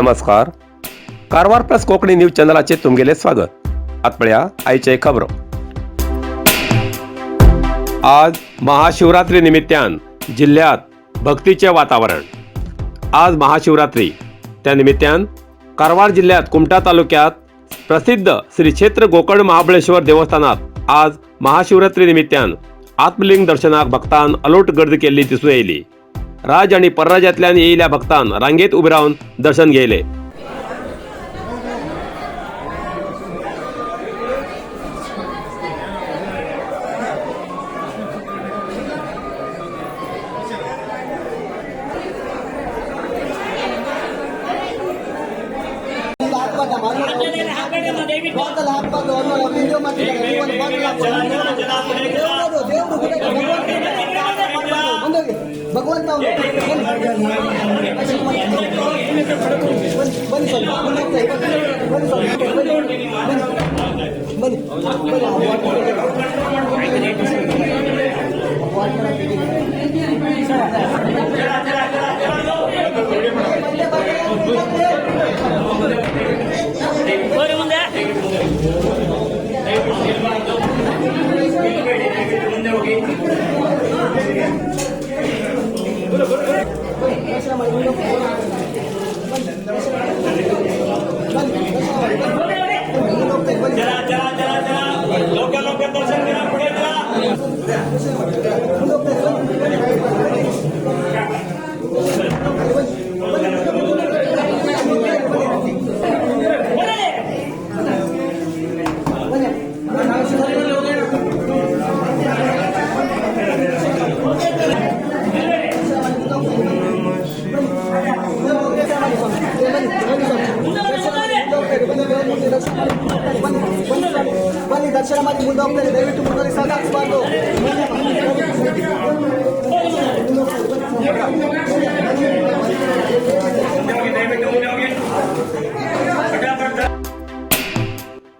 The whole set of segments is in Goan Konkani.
नमस्कार, कारवार प्लस कोंकणी न्यूज चॅनलाचेर तुमगेलें स्वागत. आतां पळया आयचे खबरो. आज महाशिवरात्री निमित्यान जिल्ह्यात भक्तीचें वातावरण. आज महाशिवरात्री, त्या निमित्यान कारवार जिल्ह्यात कुमठा तालुक्यात प्रसिद्ध श्री क्षेत्र गोकर्ण महाबळेश्वर देवस्थानात आज महाशिवरात्री निमित्यान आत्मलिंग दर्शनाक भक्तान अलोट गर्दी केल्ली दिसून येयली. राज्य आणि परराज्यांतल्यान येयिल्ल्या भक्तान रांगेत उबे रावन दर्शन घेयले. ಬಾಕಲ್ ಹಾಕ್ಬಾರ್ದು ಅನ್ನೋ ವಿಡಿಯೋ ಮಾಡ್ತಿದ್ದಾರೆ. ನೀವು ಒಂದು ಬಾಕಲ್ ಹಾಕ್ಬಾರ್ದು. ದೇವ್ರದು, ದೇವ್ರು ಕೂಡ ಭಗವಂತ ಮುಂದೋಗಿ, ಭಗವಂತ ಅವನು. ಬನ್ನಿ, ಬನ್ನಿ ಸ್ವಲ್ಪ ಮುಂದೆ ಹೋಗ್ತಾ ಇರಿ. ಬನ್ನಿ ಸ್ವಲ್ಪ, ಬನ್ನಿ ಬನ್ನಿ ಬನ್ನಿ. ಹೋರಿ ಮುಂದೆ. ದರ್ಶನ ಮಾಡಿ ಮುಂದೆ ಹೋಗ್ತಾ ಇರಿ. ಬನ್ನಿ, ದರ್ಶನ ಮಾಡಿ. ಬನ್ನಿ, ದರ್ಶನ ಮಾಡಿ. ಬನ್ನಿ, ಮುಂದೆ ಹೋಗ್ತಾ ಇರಿ, ಬನ್ನಿ. चला चला चला चला, लवकर लवकर दर्शन करा, पुढे चला. ದರ್ಶನ ಮಾಡಿ. ಮುಂದೆ ಹೋಗ್ತಾ ಇರಿ, ಬನ್ನಿ, ಬನ್ನಿ, ಬನ್ನಿ. ಬನ್ನಿ. ಬನ್ನಿ, ದರ್ಶನ ಮಾಡಿ ಮುಂದೆ ಹೋಗ್ತಾರೆ. ದಯವಿಟ್ಟು ಮುಂದೆ ಸಾಕಾಗಿಸಬಾರ್ದು.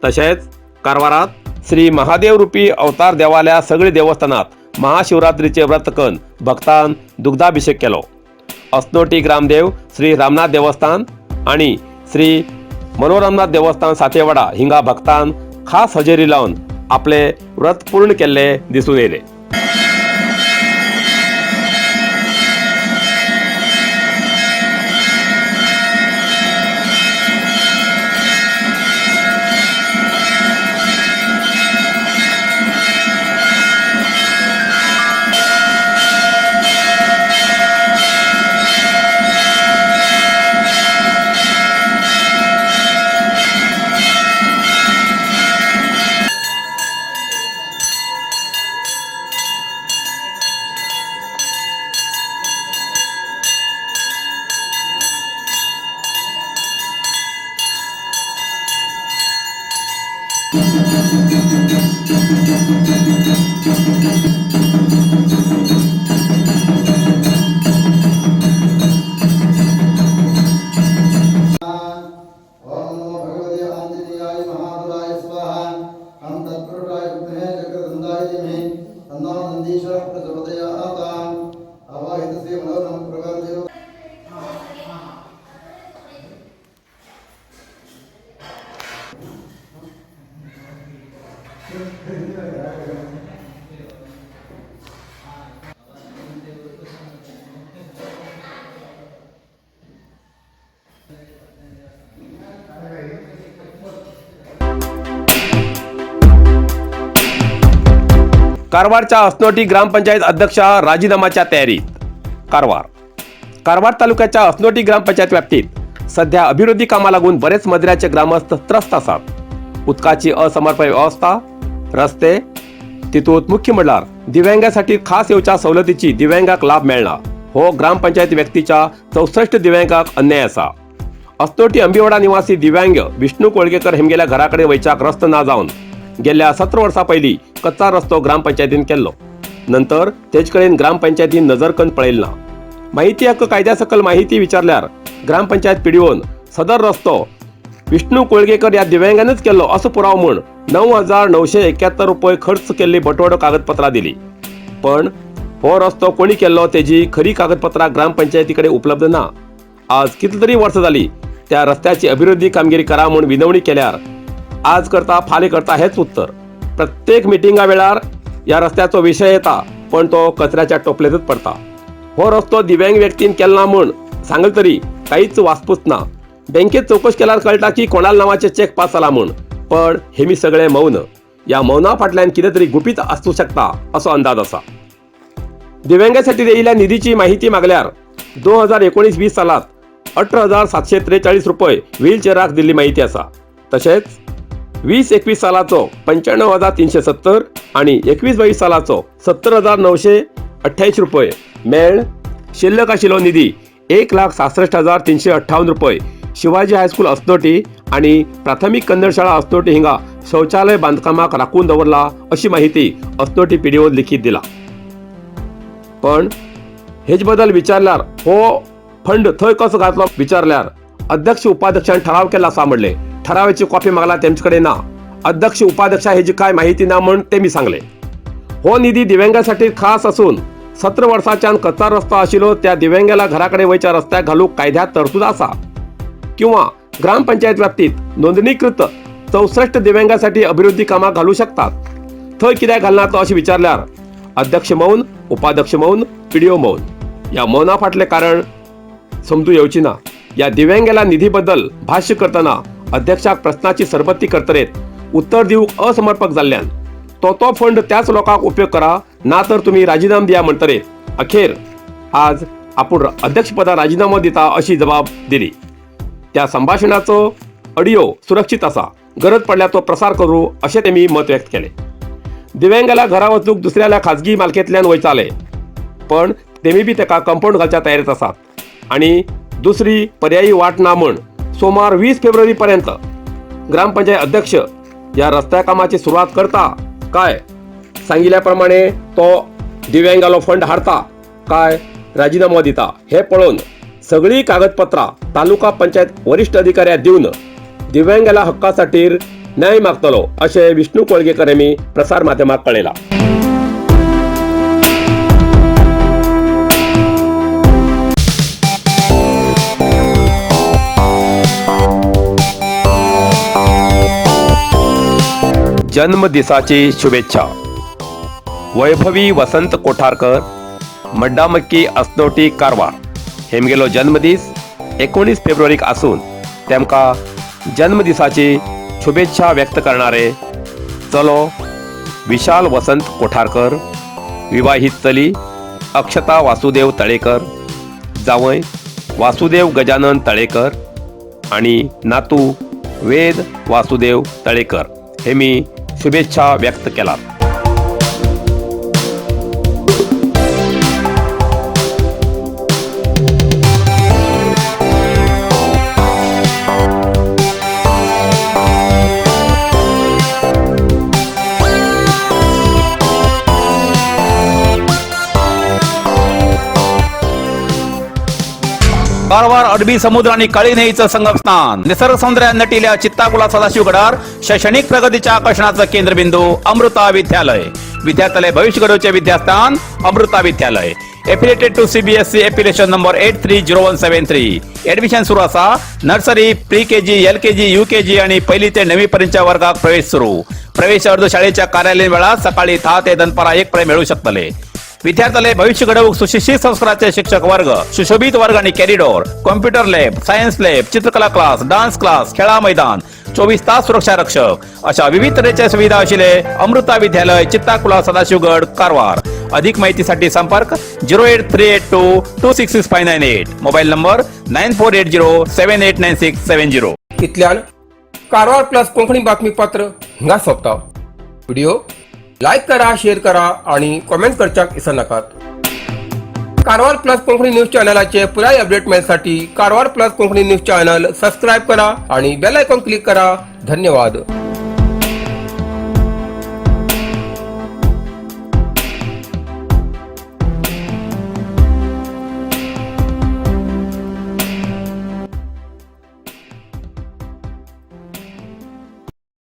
तशेंच कारवारात श्री महादेव रुपी अवतार देवाल्या सगळी देवस्थानात महाशिवरात्रीचे व्रत करून भक्तान दुग्धाभिषेक केलो. असनोटी ग्रामदेव श्री रामनाथ देवस्थान आणि श्री मनोरमनाथ देवस्थान सातेवाडा हिंगा भक्तान खास हजेरी लावन आपले व्रत पूर्ण केल्ले दिसून येयले. ओम नमो भगवते आंजनेयाय महाबलाय स्वाहा. हम तत्पुरुषाय विद्महे चक्रतुण्डाय धीमहि तन्नो नन्दीश्वरः प्रचोदयात्. आवाहित श्री मनोरम प्रभादेव. कारवारच्या असनोटी ग्रामपंचायत अध्यक्षा राजीनामाच्या तयारीत. कारवार. कारवार तालुक्याच्या असनोटी ग्रामपंचायत व्याप्तीत सध्या अभिवृद्धी कामा लागून बरेच मजऱ्याचे ग्रामस्थ त्रस्त आसात. उदकाची असमर्पक व्यवस्था, रस्ते, तितूंत मुख्य म्हणल्यार दिव्यांगासाठी खास येवच्या सवलतीची दिव्यांगाक लाभ मेळना. हो ग्रामपंचायत व्यक्तीच्या 64 दिव्यांगाक अन्याय आसा. असनोटी अंबिवाडा निवासी दिव्यांग विष्णू कोळगेकर हेमगेल्या घराकडे वयच्याक रस्तो ना जावन गेल्या 17 वर्सां पयलीं कच्चा रस्तो ग्रामपंचायतीन केल्लो. नंतर तेज कडेन ग्रामपंचायतीन नजर कन्न पळयल ना. माहिती हक्क कायद्या सकल माहिती विचारल्यार ग्रामपंचायत पिडिओन सदर रस्तो विष्णू कोळगेकर ह्या दिव्यांगानच केल्लो असो पुरावो म्हूण 9,971 रुपये खर्च केल्ली बटवडो कागदपत्रां दिली. पण हो रस्तो कोणी केल्लो तेजी खरी कागदपत्रां ग्रामपंचायती कडेन उपलब्ध ना. आज कितली तरी वर्सां जाली त्या रस्त्याची अभिवृद्धी कामगिरी करा म्हूण विनवणी केल्यार आज करता फाल्यां करता हेच उत्तर. प्रत्येक मिटिंगा वेळार ह्या रस्त्याचो विशय येता, पण तो कचऱ्याच्या टोपलेंतच पडटा. हो रस्तो दिव्यांग व्यक्तीन केला म्हूण सांगले तरी कांयच वासपूस ना. बँकेत चवकश केल्यार कळटा की कोणाल नांवाचे चेक पास जाला म्हूण, पण हेमी सगळे मौन. ह्या मौना फाटल्यान कितें तरी गुपीत आसूं शकता असो अंदाज आसा. दिव्यांगासाठी दिलेल्या निधीची माहिती मागल्यार 2019-20 सालात 18,743 रुपये व्हीलचेअराक दिल्ली माहिती आसा. तशेंच 20-21 सालाचो 95,370 आणि 21-22 सालाचो 70,928 रुपये मेळ शिल्लक आशिल्लो निधी 1,66,358 रुपये शिवाजी हायस्कूल असनोटी आणि प्राथमिक कन्नड शाळा असनोटी हिंगा शौचालय बांधकामाक राखून दवरला अशी माहिती असनोटी पीडीओ लिखित दिला. पण हेज बद्दल विचारल्यार, हो फंड थंय कसो घातलो विचारल्यार अध्यक्ष उपाध्यक्षान ठराव केला असा म्हणले. ठरावाची कॉपी मागला, तेमचे कडेन ना. अध्यक्ष उपाध्यक्षा हेजी काय माहिती ना म्हण ते मी सांगले. हो निधी दिव्यांगासाठी खास असून 17 वर्साच्यान कच्चा रस्तो आशिल्लो त्या दिव्यांगाला घराकडे वयच्या रस्त्याक घालूक कायद्यात तरतूद आसा किंवा ग्रामपंचायत व्याप्तीत नोंदणीकृत 64 दिव्यांगासाठी अभिवृद्धी कामां घालू शकतात. थंय कित्याक घालना तो अशें विचारल्यार अध्यक्ष मौन, उपाध्यक्ष मौन, पीडीओ मौन. या मौना फाटलें कारण समजू येवची ना. या दिव्यांगाला निधीबद्दल भाष्य करतना अध्यक्षाक प्रश्नाची सरबत्ती करतरेत उत्तर दिवंक असमर्पक जाल्ल्यान तो तो फंड त्याच लोकांक उपयोग करा, ना तर तुम्ही राजीनाम दिया म्हणटरेत अखेर आज आपूण अध्यक्षपदार राजीनामो दिता अशी जबाब दिली. त्या संभाषणाचो ऑडिओ सुरक्षित आसा, गरज पडल्यार तो प्रसार करू अशें तेमी मत व्यक्त केलें. दिव्यांगाला घरा वचूंक दुसऱ्याल्या खाजगी मालकेंतल्यान वयताले, पण तेमी बी ताका कंपाऊंड घालच्या तयारेत आसात आणि दुसरी पर्यायी वाट ना म्हण सोमार 20 फेब्रुवारी पर्यंत ग्रामपंचायत अध्यक्ष या रस्त्या कामाची सुरवात करता काय, सांगिल्ल्या प्रमाणे तो दिव्यांगालो फंड हाडता काय राजीनामो दिता हे पळोवन सगळी कागदपत्रां तालुका पंचायत वरिश्ठ अधिकाऱ्याक दिवन दिव्यांगाला हक्कासाठी न्याय मागतलो अशें विष्णू कोळगेकर यांनी प्रसार माध्यमाक कळयलां. जन्मदिसाची शुभेच्छा. वैभवी वसंत कोठारकर, मड्डामक्की, असनोटी, कारवार. हेमगेलो जन्मदीस 19 फेब्रुवारीक आसून तेमकां जन्मदिसाची शुभेच्छा व्यक्त करणारे चलो विशाल वसंत कोठारकर, विवाहित चली अक्षता वासुदेव तळेकर, जावंय वासुदेव गजानन तळेकर आणि नातू वेद वासुदेव तळेकर हे मी शुभेच्छा व्यक्त केलात. कारवार अरबी समुद्र आणि काळी न्हंयेचं संगमस्थान, निसर्ग सौंदर्यान नटिल्या चित्ताकुला सदाशिवगडार शैक्षणिक प्रगतीच्या आकर्षणाचं केंद्रबिंदू अमृता विद्यालय. विद्यार्थ्यालय भविष्य घडवचे विद्यास्थान अमृता विद्यालय. Affiliated to CBSE, affiliation number 830173. Admission सुरू असा. Nursery, pre KG, LKG, UKG आणि पहिली ते नववी पर्यंतच्या वर्गात प्रवेश सुरू. प्रवेश अर्ज शाळेच्या कार्यालयीन वेळात सकाळी 10 ते दनपारा 1 पर्यंत मिळू शकतले. विद्यार्थ्याले भविष्य घडवूक सुशिक्षित संस्काराचे शिक्षक वर्ग, सुशोभित वर्ग आणि corridor, computer lab, science lab, चित्रकला क्लास, डान्स क्लास, खेळा मैदान, 24 तास सुरक्षा रक्षक अशा विविध तऱ्हेच्या सुविधा असलेले अमृता विद्यालय, चित्ताकुला, सदाशिवगड, कारवार. अधिक माहितीसाठी संपर्क 08382266598, mobile number 9480789670. इतल्यान कारवार प्लस कोंकणी बातमीपत्र हिंगा सोंपता. व्हिडिओ लायक करा, शेअर करा आणि कॉमेंट करच्याक विसरनाकात. कारवार प्लस कोंकणी न्यूज चॅनलाचे पुराय update मेळसाठी Karwar plus Konkani news channel subscribe करा आणि बेल आयकॉन क्लिक करा. धन्यवाद.